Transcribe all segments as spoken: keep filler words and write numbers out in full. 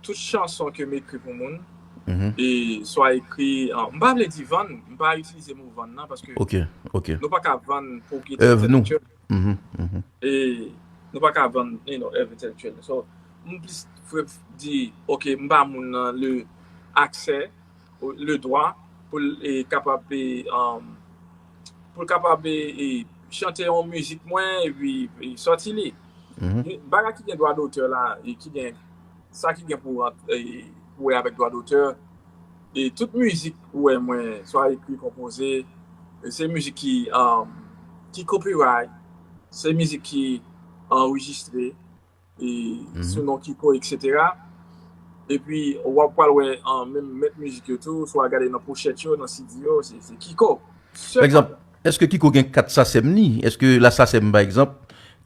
tout chanson ke m ekri pou moun, e swa ekri, uh, m pa vle di vann, m pa itilize mo vann nan, paske Ok, ok. nou pa ka vann pwopriyete Èv nou. entèlektyèl. Mhm, mhm. E nou pa ka vann, you know, èv entèlektyèl. So, m plis vle di, ok, m ba moun nan le aksè, le dwa pou l e, kapab e, um, pou l kapab e, e, chante yon mizik mwen epi e, sòti li. Bagay ki gen dwa dotè la e ki gen sa ki gen pou rant- e, pou wè avèk dwa dotè, e tout mizik ou wè mwen swa ekri, konpoze, e se mizik ki um, ki copyright, se mizik ki anrejistre e sou non Kiko, et cetera. Epi w ap pral wè um, menm mèt mizik yo tou, swa gade nan pochèt yo, nan C D yo, se se Kiko. Pa egzanp, èske Kiko gen kat sasèm ni? Èske la sasèm, pa egzanp,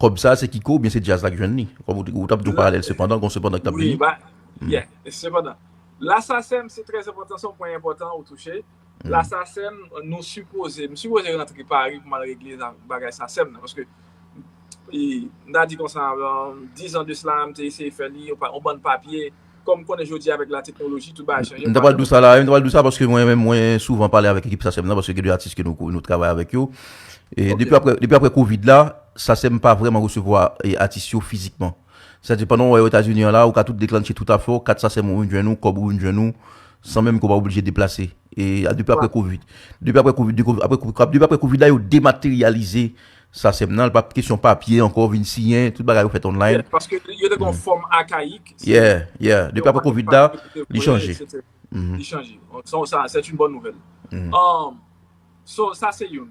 kòb sa se Kiko oubyen se djaz la k jwenn li? Kòm ou, ou t ap di yon paralèl sepandan, gon sepandan ki t ap Wi, vini. ba, yeah, sepandan. La sasèm, se trè enpòtan, se yon pwen enpòtan ou touche. La sasèm, nou sipoze, m sipoze rantre Pari pou m al regle nan bagay sasèm nan, paske e, m ta di konsa, um, dis an de sila, m te eseye fè li, yon pa- yon bann papye, kòm m konnen jodi avèk la teknoloji, tout bagay chanje. M ta pral di w sa la, m ta pral di w sa paske mwen menm, mwen souvan pale avèk ekip sasèm nan, paske gen de atis ke nou, nou travay avèk yo. E depi apre, depi apre Covid la, sasèm pa vrèman resevwa e, atis yo fizikman. Sètadi pandan w wè Etazini an la, ou ka tout deklannche tout afè w, kat sasèm ou vin jwenn ou, kòb ou vin jwenn ou, san menm ke w pa oblije deplase. E a, depi apre Covid. Depi apre Covid, depi apre Covid la, yo demateryalize sasèm nan, li pa kesyon papye ankò, vin siyen, tout bagay yo fèt online. Paske yo te gen yon fòm akayik. Yeah, yeah. Depi apre Covid la, li chanje. Li chanje. Sa, sa, c'est une bonne nouvelle. Um, so, sa se youn.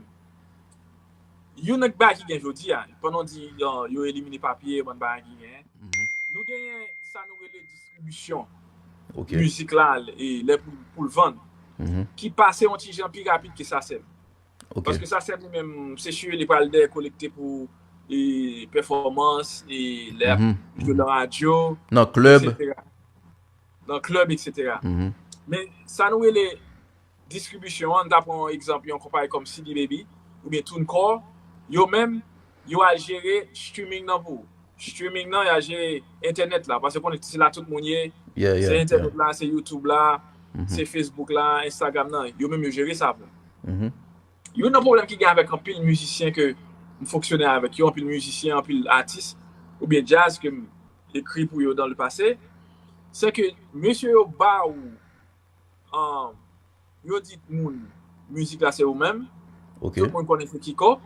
Youn nan bagay ki gen jodi a, pandan w di uh, yo elimine papye, bann bagay ki gen. Nou genyen sa nou rele distribisyon Ok. mizik la, e lè pou, pou l vann, Mhm. ki pase yon ti jan pi rapid ke sasèm. Ok. Paske sasèm li menm, se sure li pral dèyè kolekte pou e, pèfòmans, e lè ap Mhm. jwe nan radyo, Nan klèb. et cetera. Nan klèb, et cetera. Mhm. Men sa nou rele distribisyon an, n ta pran yon egzanp, yon konpayi kòm C D Baby oubyen TuneCore, yo menm, yo al jere streaming nan pou ou. Streaming nan, y al jere entènèt la, paske konnen se la tout moun ye. Yeah, Se yeah, entènèt la, se YouTube la, se Facebook la, Instagram nan. Yo menm yo jere sa pou. Mhm. Youn nan pwoblèm ki gen avèk anpil mizisyen ke m fonksyone avèk yo, anpil mizisyen, anpil atis, oubyen djaz ke m ekri pou yo dans le passé, se ke mesye yo ba ou, um, yo di moun, mizik la se ou menm, Ok. Tout moun konnen se Kiko.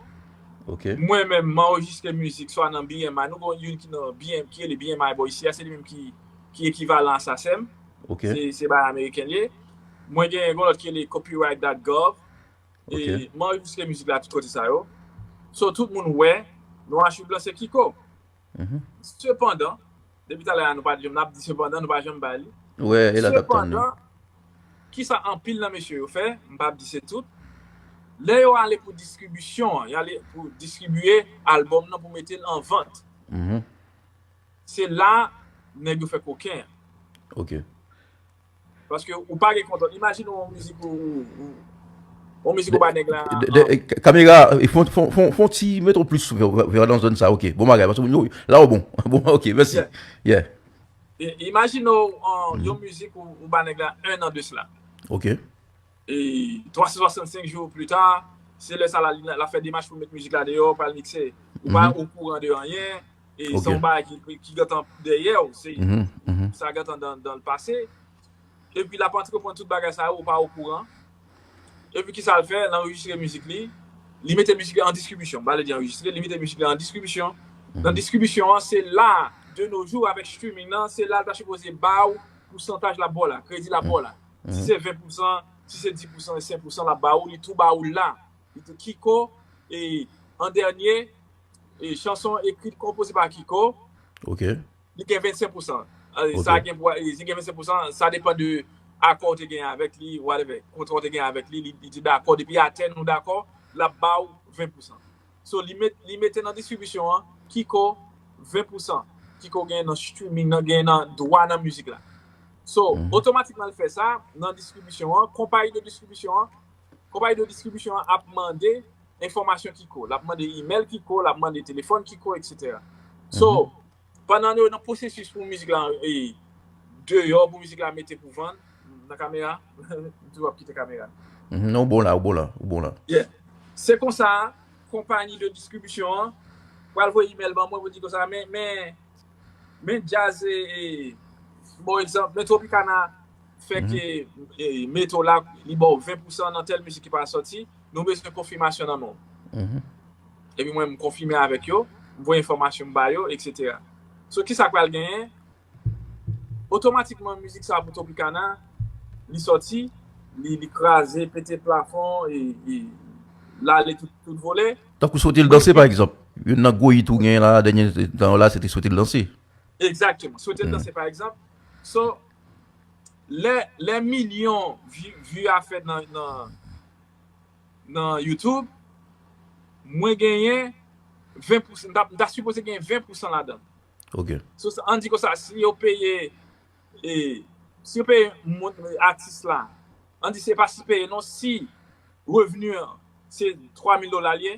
Ok. Mwen menm, m anrejistre mizik swa nan B M I, nou gon youn ki nan B M, ki rele B M I bò isi a, se li menm ki, ki ekivalan a sasèm. Ok. Se, se bagay ameriken li ye. Mwen gen yon lòt ki rele copyright dot gov. E Ok. m anrejistre mizik la tout kote sa yo. So, tout moun wè, nwa sou blan se Kiko. Mhm. Sepandan, depi talè a nou pa janm, n ap di sepandan, nou pa janm bay li. Wè, e la t ap tann li. Sepandan, kisa anpil nan mesye yo fè, m p ap di se tout, lè yo ale pou distribisyon an, y ale pou distribiye albòm nan, pou mete l an vant. Mhm. Se la nèg yo fè koken an. Ok. Paske ou pa gen kontwòl. Imajine yon mizik ou, ou, ou, yon mizik ou ba nèg la. De, de, e, k- kamera, e, fon, fon, fon, fon ti, mete w plis vè, vè, vè nan zòn sa, ok. Bon bagay, paske nou, la ou bon. Bon, ok, mèsi. Yeah. Yeah. E, imajine w, uh, yon mizik ou, ou ba nèg la un an de sila. Ok. E twa san swasannsenk jou pli ta, se lè sa la, li, l ap fè demach pou met mizik la deyò, pral mikse. Ou pa okouran de anyen, e Ok. se yon bagay ki, ki gentan dèyè w, se, Mhm, mhm. sa gentan dans, dans le passé. Epi l ap antreprann tout bagay sa yo, ou pa okouran. Epi kisa l fè? L anrejistre mizik li, li mete mizik li an distribisyon. M pa vle di anrejistre, li mete mizik li an distribisyon. Nan distribisyon an, se la, de nos jours, avèk streaming nan, se la l ta sipoze ba w pousantaj l ap ba w la, kredi l ap ba w la. Si se ven pousan, si se dis pousan, senk pousan l ap ba w, li tou ba w la. Li tou Kiko, e an dènye, e chanson ekri, konpoze pa Kiko, Ok. li gen vennsenk pousan. Eh, Ok. Sa gen pou, eh, li gen vennsenk pousan, sa depann de akò w te gen avèk li, whatever, kontra w te gen avèk li, li, li di dakò, depi atè nou dakò, l ap ba w ven pousan. So, li met, li mete nan distribisyon an, Kiko, ven pousan. Kiko gen nan streaming nan, gen nan dwa nan mizik la. So, otomatikman l fè sa, nan distribisyon an, konpayi de distribisyon an, konpayi de distribisyon an ap mande enfòmasyon Kiko, l ap mande imèl Kiko, l ap mande telefòn Kiko, et cetera. So, pandan nou nan pwosesis pou mizik la, e, deyò pou mizik la mete pou vann nan kamera. M toujou ap kite kamera. Mhm, non, ou bon la, ou bon la, ou bon la. Yeah. Se konsa, konpayi de distribisyon an pral voye imèl ban mwen pou di konsa, men, men, men djaz, e, e, bon egzanp, men Tropicana fè ke e, Metro la, li ba w ven pousan nan tèl mizik ki pral sòti, nou bezwen konfimasyon nan men w. Mhm. Epi mwen, m konfime avèk yo, m voye enfòmasyon m ba yo, et cetera. So, ki sa k pral genyen? Otomatikman, mizik sa pou Tropicana, li sòti, li, li kraze, pete plafon, e, e l ale tout, tout vole. Tankou Sote l danse, pa egzanp. Youn nan gwo hit ou genyen la, dènye tan yo la, se te Sote l danse. Egzakteman. Sote l danse, pa egzanp. So, lè, lè milyon vi, vi a fèt nan, nan, nan YouTube, mwen genyen ven pousan, m ta, m ta sipoze genyen ven pousan ladan. Ok. So, sa- ann di konsa, si yo peye, e, si yo peye moun, atis la, ann di se pa si peye non, si revni an se twa mil dola l ye,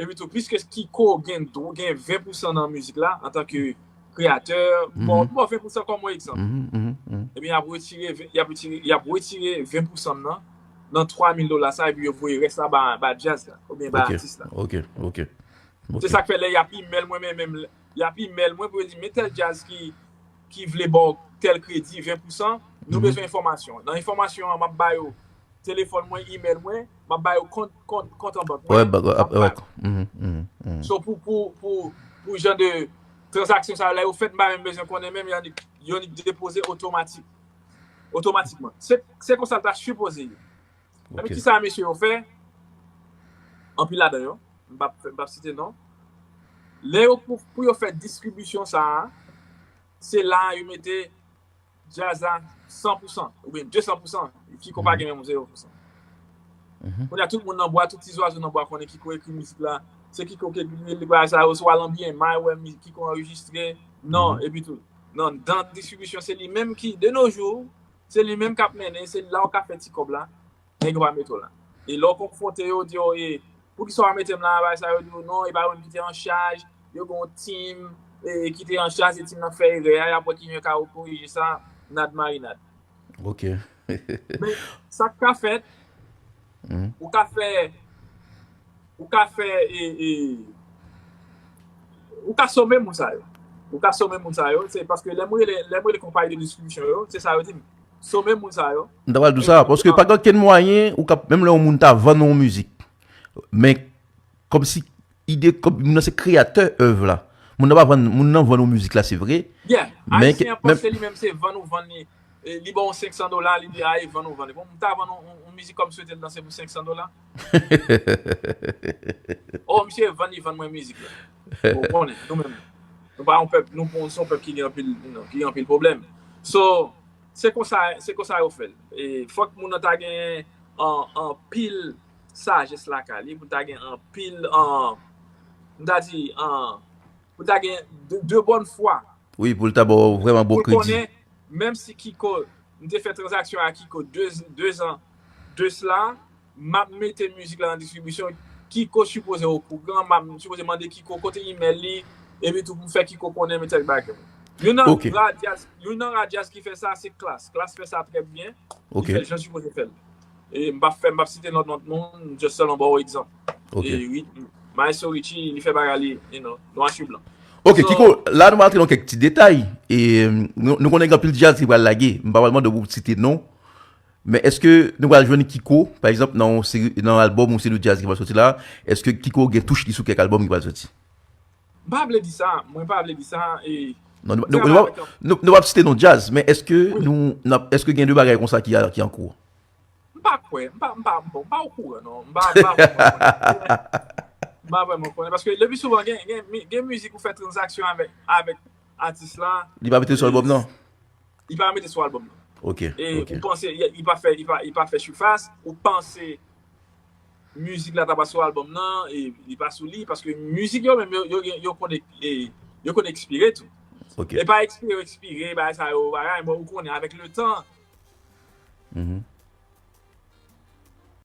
epi tou, piske Kiko gen, dwo- gen ven pousan nan mizik la, antanke kreyatè, bon, bon, ven pousan kòm yon egzanp. Mhm, mhm, mhm. Ebyen, y ap retire, ven- y ap retire, y ap retire ven pousan nan, nan twa mil dola sa, epi yo voye rès la ba, ba djaz la, oubyen ba Ok, atis la. ok, ok. Ok. Se sa k fè lè y ap imèl mwen, men menm, y ap imèl mwen pou yo di, men tèl djaz ki, ki vle ba w tèl kredi, ven pousan, nou bezwen enfòmasyon. Nan enfòmasyon an, m ap ba yo telefòn mwen, imèl mwen, m ap ba yo kont, kont, kont an bank mwen. Ouais, ba, M ap ap- ouais. ba- Mhm, mhm, mhm. So, pou, pou, pou, pou jan de tranzaksyon sa yo, lè yo fèt, m pa menm bezwen konnen menm, yo annik, yo annik depoze otomatik. Otomatikman. Se, se konsa l ta sipoze ye. Epi Ok. ki sa mesye yo fè? Anpil ladan yo, m p ap, m p ap site non. Lè yo pou, pou yo fè distribisyon sa a, se la yo mete djaz la san pousan, oubyen de san pousan, Kiko pa gen menm zewo pousan. Mhm. Kounye a, tout moun nan bwa, tout ti zwazo nan bwa konnen Kiko ekri mizik la. Se Kiko ki ekri li bagay sa yo, sou al anbyen may, wè mi- Kiko anrejistre. Non, epi tou. Non, dan distribisyon, se li menm ki, de nos jours, se li menm k ap mennen, se la w ka fè ti kòb la. Nèg yo pa mete w la. E lè w konfwonte yo, di yo, e, poukisa w pa mete m la, bagay sa, yo di w non, e pa yo menm ki te an chaj, yo gen yon team, e, ki te an chaj, e team nan fè erè a, y ap wè ki jan yo ka korije sa, nad marinad. Ok. Men, sa k ka fèt, Mhm. ou ka fè, ou ka fè, e, e, ou ka some moun sa yo. Ou ka some moun sa yo, se paske lè m rele, lè m rele konpayi de distribisyon yo, se sa yo di m. Some moun sa yo. M ta pral di w sa, paske pa gen okenn mwayen, ou ka, menm lè yon moun ta vann yon mizik, men kòmsi ide, kòm moun nan se kreyatè èv la. Moun nan pa vann, moun nan vann yon mizik la, se vre. Yeah, Men Ayisyen an men- panse li menm se vann ou vann li. E, li ba w senk san dola, li di, "A, e vann ou vann." Bon, m ta vann yon, yon, yon mizik kòm Swete l danse pou senk san dola. Oh, misye vann, li vann mwen mizik la. Bon, konnen, nou menm, nou pa yon pèp, nou bon, se yon pèp ki gen anpil, you know, ki gen anpil pwoblèm. So, se konsa, se konsa yo fè l. E fòk moun nan ta gen an, anpil sajès lakay li, pou ta gen anpil, an, m ta di, an, pou ta gen de, de bòn fwa. Wi, pou l ta ba w vrèman bon Pou l kredi. Konnen, menm si Kiko, m te fè tranzaksyon ak Kiko de, de zan de sla, m ap mete mizik la nan distribisyon, Kiko sipoze okouran, m ap sipoze mande Kiko kote imèl li, epi tou pou m fè Kiko konnen men tèl bagay. Youn nan Ok. Radjaz, youn nan Radjaz ki fè sa, se Klass. Klass fè sa trè byen. Ok. Li fè l jan sipoze fè l. E m p ap fè, m p ap site lòt, lòt moun, just sèlman ba w egzanp. Ok. E wi, Maestro Richie, li fè bagay li, you know, nwa sou blan. Ok, So- Kiko, la nou antre nan kèk ti detay. E nou, nou konnen gen anpil djaz ki pral lage. M pa pral mande w pou w site non. Men èske nou pral jwenn Kiko, pa egzanp, nan yon seri, nan albòm ou seri djaz ki pral sòti la, èske Kiko gen touch li sou kèk albòm ki pral sòti? M pa vle di sa, mwen pa vle di sa, e Non, nou, nou, nou, nou, nou p ap site non djaz, men èske nou, n ap, èske gen de bagay konsa ki, a- ki an kou? M pa kwè, m pa, m pa, bon, m pa okouran non, m pa, m pa vrèman konnen. M pa vrèman konnen, paske le pi souvan gen, gen, gen mizik ou fè tranzaksyon avèk, avèk atis la. Li pa mete sou albòm nan? Li pa mete sou albòm nan. Ok, E ok. Ou panse, li, li pa fè, li pa, li pa fè chifas, ou panse mizik la ta pa sou albòm nan, e li pa sou li, paske mizik yo menm, yo, yo, yo, yo konn, e, yo konn ekspire tou. Ok. E pa ekspire, ekspire, bagay sa yo, bagay, bon, ou konnen, avèk le tan,